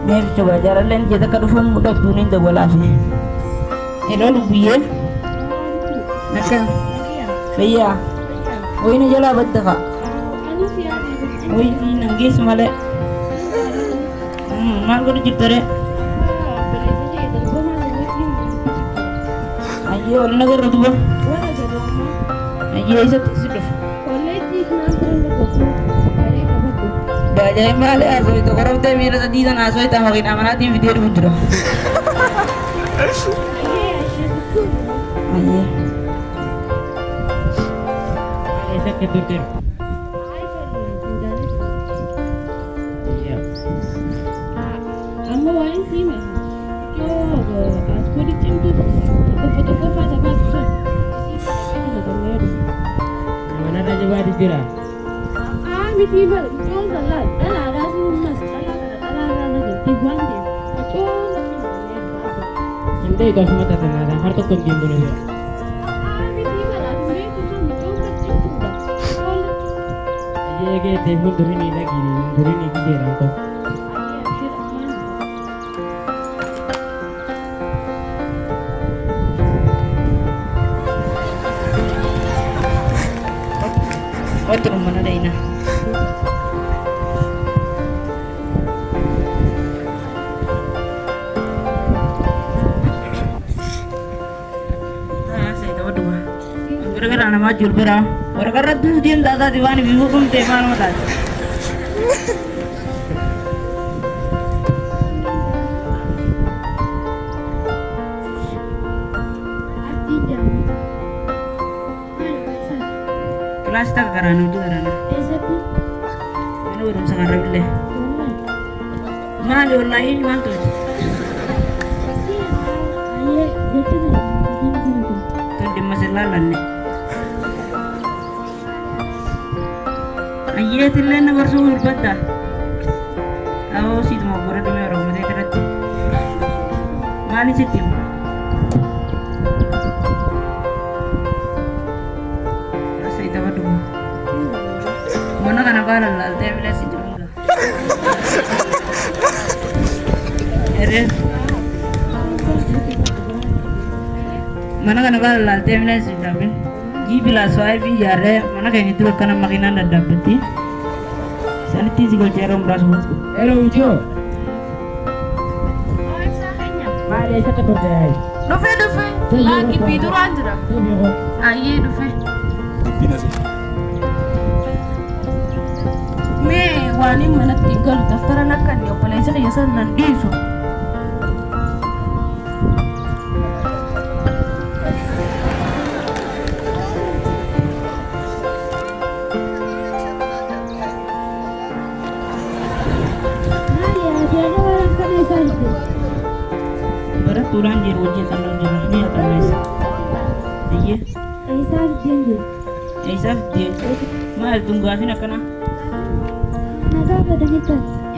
Mee bicha jaalalleen jee takka dhufuun dhabduun hin dawwalaafi. Hello lubbiyyee. Akka fayyaa. Wayina jalaa badda fa'a. Wayii nan geessu malee. Maal godhu jirta ree? Ayyee wal nagarra duba. Ayyee eessatti si dhufu? Baajaayi maali haasofte koroftee miila sadii sana haasofte makiinaa manaatiin fidee dhufu jira. Ayyee. Eessa akka turte? Amma waa'een siime yoo aspoodii cimtuu tokkoffaa tokkoffaa taphatu sun Manarra jabaatu jira. Aa miti bara ijoon dhalaa dhalaadhaa si humnas dhalaa kana dhalaarraa na galti waan ta'eef ijoon Hindee akkasuma taatanaadha. Har tokko hin deemtu jira. Aa miti bara ati beektu sun ijoon kan cimtuudha. Ijoon Ayyee eegee fuuldurinii dhaqii fuuldurinii gizeeraan tokko. Otro mana dayna. Gara-gara nama jul bira. Waraqarra duudeen daataa diwaan bifu dhumtee maal mataati. Kilaasii takka karaan hojii karaana. Mana barumsa karra billee. Maali wallaahi maal tolche? Tun dhimma sin laallanne. Ayyeetillee na barsuu dubbadda. Awoo siituma bora dhumee oromoo irratti. Maali sitti himu? Asii taphadhu. Mana kana baala laaltee bilee si jiru. Eree. Mana kana baala laaltee bilee si jiru. Jiibilaas waa'ee fi ijaarree mana keenya dura akkana makiinaan daddabbatti. Sanitti si galchee yeroo muraasa booda. Hello Ijoo. Maali eessa akka turte yaayi? Dhufee dhufee laa gibbii duraan jira. Ayyee dhufee. Mee waan inni manatti galu daftara nakka inni obboleessa kiyya san nan dhiisu. Barattuudhaan jiru hojii xannoo jira ni haxanneessa. Ayyee. Eessaaf deemtu? Maal tun gaafin akkana?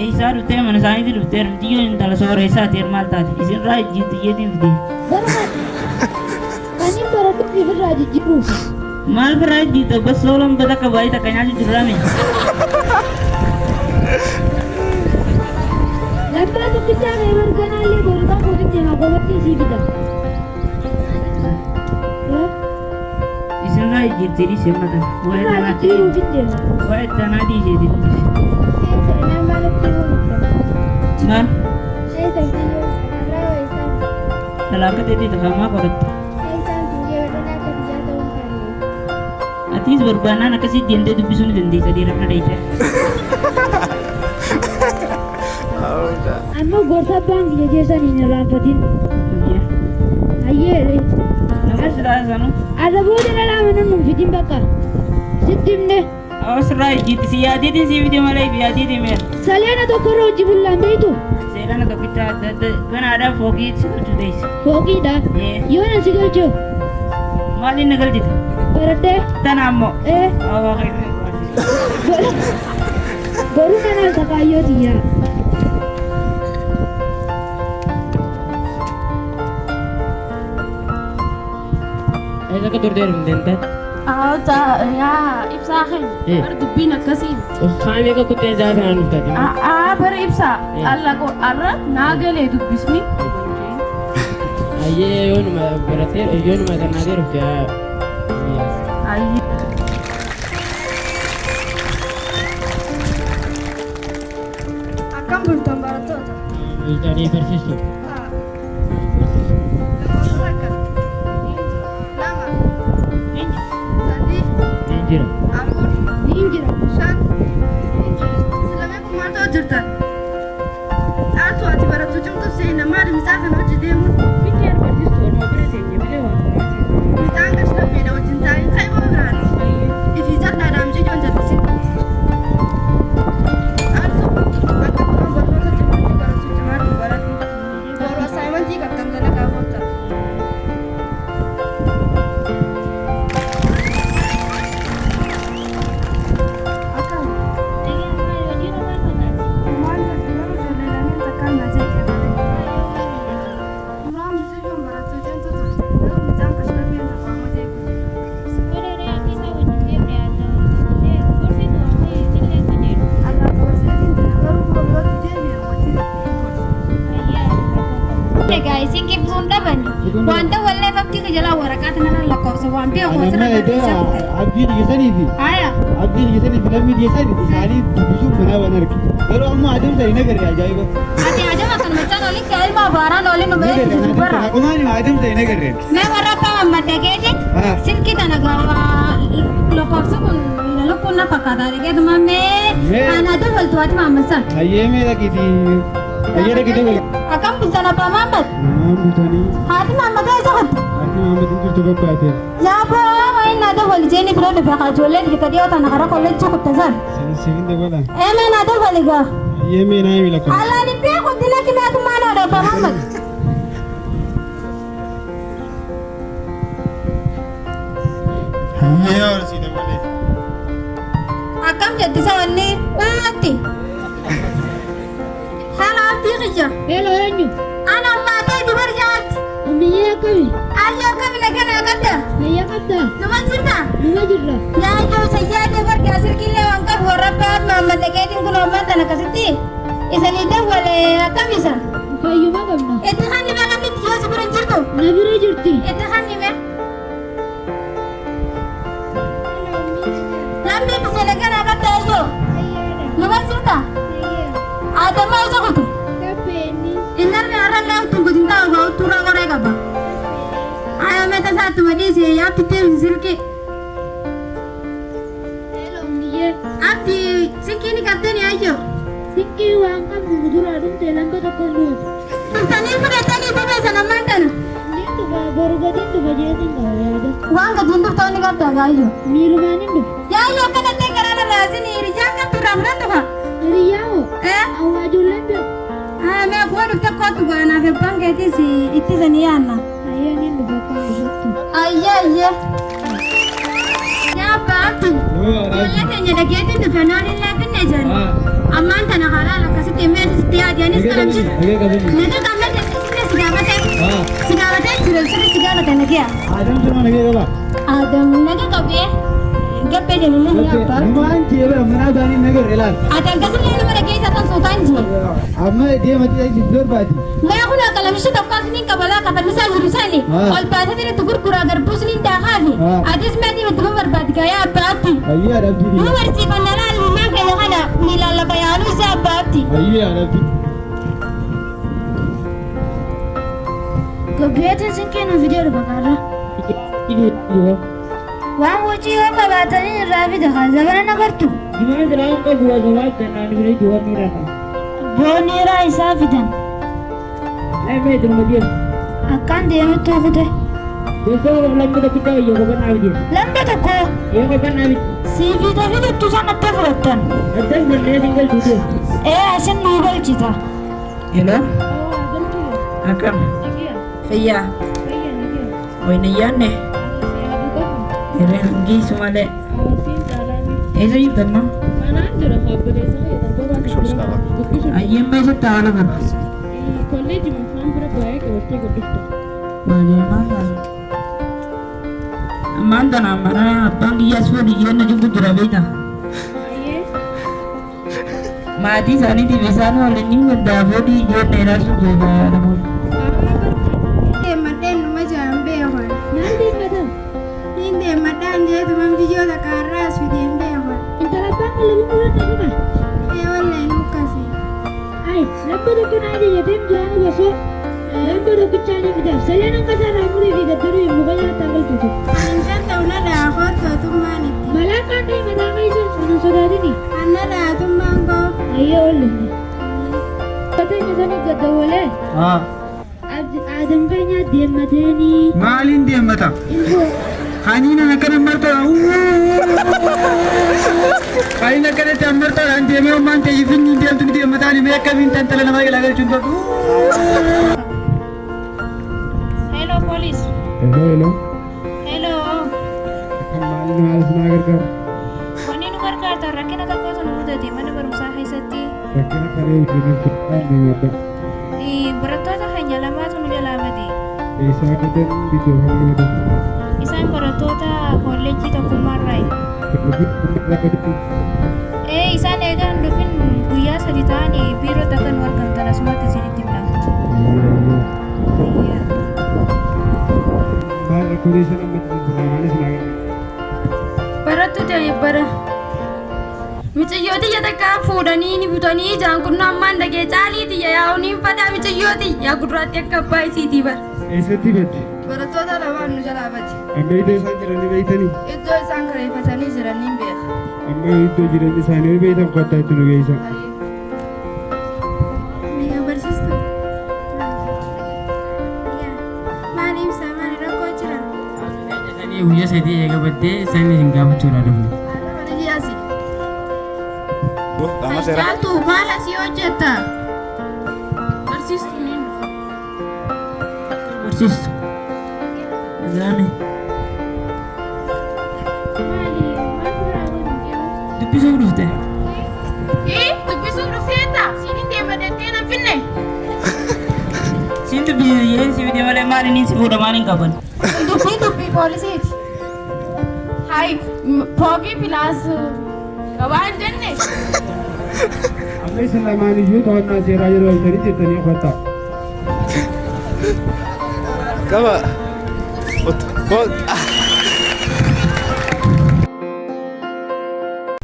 Eessaa dhuftee mana isaaniitti dhuftee dhufti intala sooressaa ta'e maal taate? Isinirraa ijjiitiyyeetiin fide. Maal biraa ijjiitte gosa soolan bata akka baay'ee takka nyaachuu jirraame. Labbaa tokkichaa kee barganaallee boruqaa fuudhin deemaa qobatti isii fida. Isinirraa ijjiitti dhiisee mata. Waa'ee Irraa tanaa jijjiiruuf hin deema. waa'ee tanaa dhiiseeti. Eessa inaan maalatti himuu Maal? Eessa biyyoon sanarraa eessaan Dhalaa akka ta'etti tafaamaa qoratte. eessaan fiigee warreen akka biyyaa ta'uu hin taane. Atiis barbaannaan akkasii deemtee dubbisuu ni dandeessa dhiira bira dheeyte. Amma gorsa abbaan kiyya keessan hin irraanfatin. Hayyee Nama silaa sanuu. arra booda dhalaa mana nuun fidin bakka. Sitti himne Awwa sirraa ijjiitti si yaadeetiin si fide malee fi yaadeetiin meera. saleena tokkorra hojii bullaan beektu Seelana tokkicha adda adda ganaadhaan fookii si galchuu teesse. fooqiidha. Ee. Yoo na si galchoo Maaliin na galchite? baradhee Tana ammoo. ee Awwa boruu nanaaf takaayyoo tiyyaa. Eessa akka turte hin deemte? Yaa ibsaa keenya bara dubbiin akkasii. Osoo meeqa kuttee isaa kanaan dhuftaati? Aa bara ibsaa alla arra naa galee dubbisni. Ayyee yoonuma baratee yoonuma gannaatee dhufte. Ayyee. Akkam bultan barattoota? Bultanii barsiistu. Lakkoofsa takka, lama, sadii, Ni jira. afur, shan. Silamee kun maal ta'u jirtan? Dhaaltu ati barattuu cimtuu seena maali mucaa kana hojii deemuun? Miti yaa barsiistu olma bira teenye malee waan biraati. Mucaan gashla wajjin taa'in kaa'ima biraati. Ifii jal'aadhaan mucayyoon jallisin. Dhaaltu akka duraan barnoota cimtuu barattuu cimaatti baradhu. Boru assaayimentii qabdan dalagaa goota. Akkam? Maal jirti garuu ijoollee lameen takkaan na jeeqee malee. Duraan mucayyoon barattuu cimtuu turte. Garuu mucaan kashlabbeen tokko amma jeequ. Allaa gorseetiin jira garuu boru deebi'e wajjin hin gorsu. Egaa isin qibsuun dhabani. Wanta wallee abdii jalaa waraqaa tanarra lakkoofsa waan beeku Anamma asirra edda barreessaa ture. abdii dhiyeessanii fi Haya. abdii dhiyeessanii fi lammii dhiyeessanii isaanii dubbisuun manaa waan arge. Garuu ammoo adeemsa hin agarre ajaa'iba. Ati ajama kan machaan olin kee ilma abaaraan olin nu ba'ee dubbisuu barra. Haqumaan adeemsa hin agarre. Mee warra abbaa mammadda keeti silkii tana gaafa lakkoofsi kun lukkuun na fakkaata dhaqeetuma mee ana dabaltu ati maammasan. Hayyee mee dhaqiitii hayyee dhaqiitii wal. Akkam bultan abbaa Mahammad? Namaan bultanii Haati maammataa isa qabdi. haati maammatiin jirtu gabbaate. Yaa boo waa'ee naa dabali jeeni bira dhufe ijoollee dhibba dhiyoo tana karaa kolleejjii kuttasan. Siifin dabala. Ee mee naa dabali gaa. Hayyee mee naa himi lakkoofsa. Allaan beeku dina kimeetummaa naa dha abbaa Mahammad. Hayyee horsii dabalee. Akkam jetti sawanni uumatti. Haala abdii qiyya. Hello eenyu? Ana ammaatee dubar jaatti. Ummiyyee akkami? Ayyoo akkami nagana qabda? Fayyaa qabdaa? Numa jirta? Numa jirra. Yaa iyyoo sayyaadee barga asirkillee waan qabu warra abbaa Mahammad dhaqeetiin kun ammaan tana akkasitti isanii dawwale akkam isa? Fayyuma qabna. Itti kanni mee namni yoo si bira hin jirtu? Na bira jirti. Itti kanni mee? Lammi biyya nagana qabda ayyoo. Numa jirta? Aadamaa isa kutu. Innarri har'allee utuun guutin ta'u gaa utuurraa qoree qaba. Ayoo meta isaatti dhiise yaabti deemsi silkii. Abdi silkii ni qabdani ayyoo. Sikkii waan qabnu duraa dhumte lamba tokko nuuf. Dhuftanii fudhatanii bobeessan ammaan kana. Niin dhufa boru gatiin dhufa jeetiin qaba yaada. Waan gatiin dhuftoonni qabda gaayyoo. Miilumaan hin dhufu. Yaayyoo akka dhattee garaa irraa isin hiriyyaa qabdu irraa fudhattu fa. Hiriyyaa hoo? Eh? Awwaa ijoolleen beeku. Mee akkuma dhufte kootu go'anaaf abbaan keetiis ittisanii yaanna. Ayyee niin dhufa akka dhufattu. Ayyee ayyee. Yaa abbaa abdi. Ijoollee keenya dhageetiin dhufe noon illee finne jenna. Ammaan tana halaal akkasitti meesisitti yaadiyanis qalamchi. Nagee qabeenyi. Nagee qabna jechuun si gaafatee. Si gaafatee jira sirri si gaafate nagee. Adeemsa nama nagee qaba. Adam nagee qabee gabbee jennu ni abbaa. Numaan jee bara manaa baanii nagarre laal. Ati akkasumallee nama dhageessa kan suutaan jee. Amma deematti si barbaadi. Mee kun qalamishi tokko asiniin qabalaa kafannisaa jiru sani ol baasee itti gurguraa garbuu siniin daakaafi atis meetii itti barbaadi yaa abbaatti. Hayyee adabbii. Nu barsiifanna laal ilmaan keenya kana miilaan lafa yaaluu isaa abbaatti. Hayyee adabbii. Gabbeetiin sinkii nu fidee dhufa karra. Waan hojii yoo qabaatanii irraa fida kan zabana nagartu. Jimaa silaa qabu waa gabaa gannaan bira jiwwan ni raka. Booniiraa isaa fidan. Mee duruma deemu. Akkaan deemutti kute. Gosa lamma tokkicha yoo qophan dhaabite. Lamba tokko Yoo qophan dhaabite. sii fida fidattu san adda fudhattan. Addas manneen hin galchuute. Ee asin nuu galchita. Hello. Akkam. Fayyaa. Wayna yaanne. Hirreen geessu malee. Eessa jirtan no? Ayyeen meeshaatti haala bara. Baay'ee maal haala? Ammaan tana mana abbaan kiyyaas fuudhi jeenna jibbu jira beektaa? Maatii isaaniitiif isaan waliin ni danda'a fuudhi jeenna ilaalchuu jira namoonni. Deemadheen numa jaan beekan. Maal deemmata? Niin deemadhaan jeetuman biyyoota kaarraas fideen beekan. Intala abbaan qalbii murannaa dhuma. Ee wallee nukkasi. Ay, lamba tokko naa ajajateen jiraanu osoo lamba tokkichaa ni fitaaf. Sayyaan akka sarara murii fi gaddaruu hin muka nyaataa galchuutu. Ani danda'u na dha'a koottootummaan itti. Balaa kaan ta'e mataa keessa sana sodaatini. Anna dha'atummaan koo. Ayyee oollu. Fateenya sanii gaddawwalee. Haa. Aadam keenya deemmateenii. Maaliin deemmata? Ilmoo. Haniin akkana martaa. Haniin akkanatti ammartaadhaan deemee ummaan ta'e finni deemtu ni deemmataan himee akkamiin tantala namaa galaa galchuun godhu. Hello, police. Hello, hello. Hello. Maal maal isin gargaaru? Wanni nu gargaartan rakkina tokkotu nu mudate mana barumsaa keessatti. Rakkina karee hojii fudhaan deemadha. Barattoota keenya lamaatu nu jalaa bade. Eessaa gadan biddoo hamma Isaan barattoota kolleejjii tokkummaarraayi. Ee isaan eegaa hin dhufin guyyaa sadi ta'anii biiroo takka nu argamtan asumatti isinitti himna. Maal rakkoolee sana ammatti jira maal isin gargaaru? Barattu ta'e bara. Mucayyoo tiyya takka fuudhanii ni butanii ijaan kun ammaan dhagee caalii tiyya yaa'u ni fadaa mucayyoo tiyya gurraatti akka abbaa isiitii bara. Eessatti badde? Barattoota lamaan nu jalaa bade. Amma iddoo isaan jiran ni beektanii? Iddoo isaan kireeffatanii jiran ni beeka. Amma iddoo jireenya isaanii ni beektan kottaa itti nu geessaa. Ni barsiistu. Maal ibsa maal rakkoo jira? Sanii guyyaa sadii eega baddee sanii isin gaafachuudhaa dhufne. Caaltu maal asii hojjetta? Barsiistu ni dhufa. Barsiistu. Nagaame. Maali? Maal biraa godhu jiru? Dubbisuuf dhufte. Ii dubbisuuf dhufteetta? Siin hin deemmadettee nan finne. Siin dubbisiisa jedheen si fide malee maal inni si fuudha maal hin qaban. Dubbii dubbii poolisiiti. Hayi poogii pilaas gabaa hin jenne. Amma isin lamaan iyyuu to'annaa seeraa yeroo ooltanii jettanii kottaa. Qaba. Ot.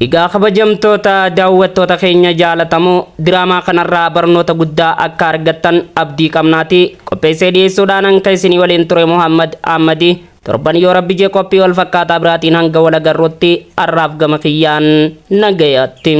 Egaa kabajamtoota daawwattoota keenya jaalatamoo, diraamaa kanarraa barnoota guddaa akka argattan abdii qabnaati. Qopheessee dhiyeessuudhaan hanga isinii waliin ture Muhammad Ahmadi. Torban yoo rabbi jee qophii wal fakkaataa biraatiin hanga wal agarruutti har'aaf gama kiyyaan nagayaatti.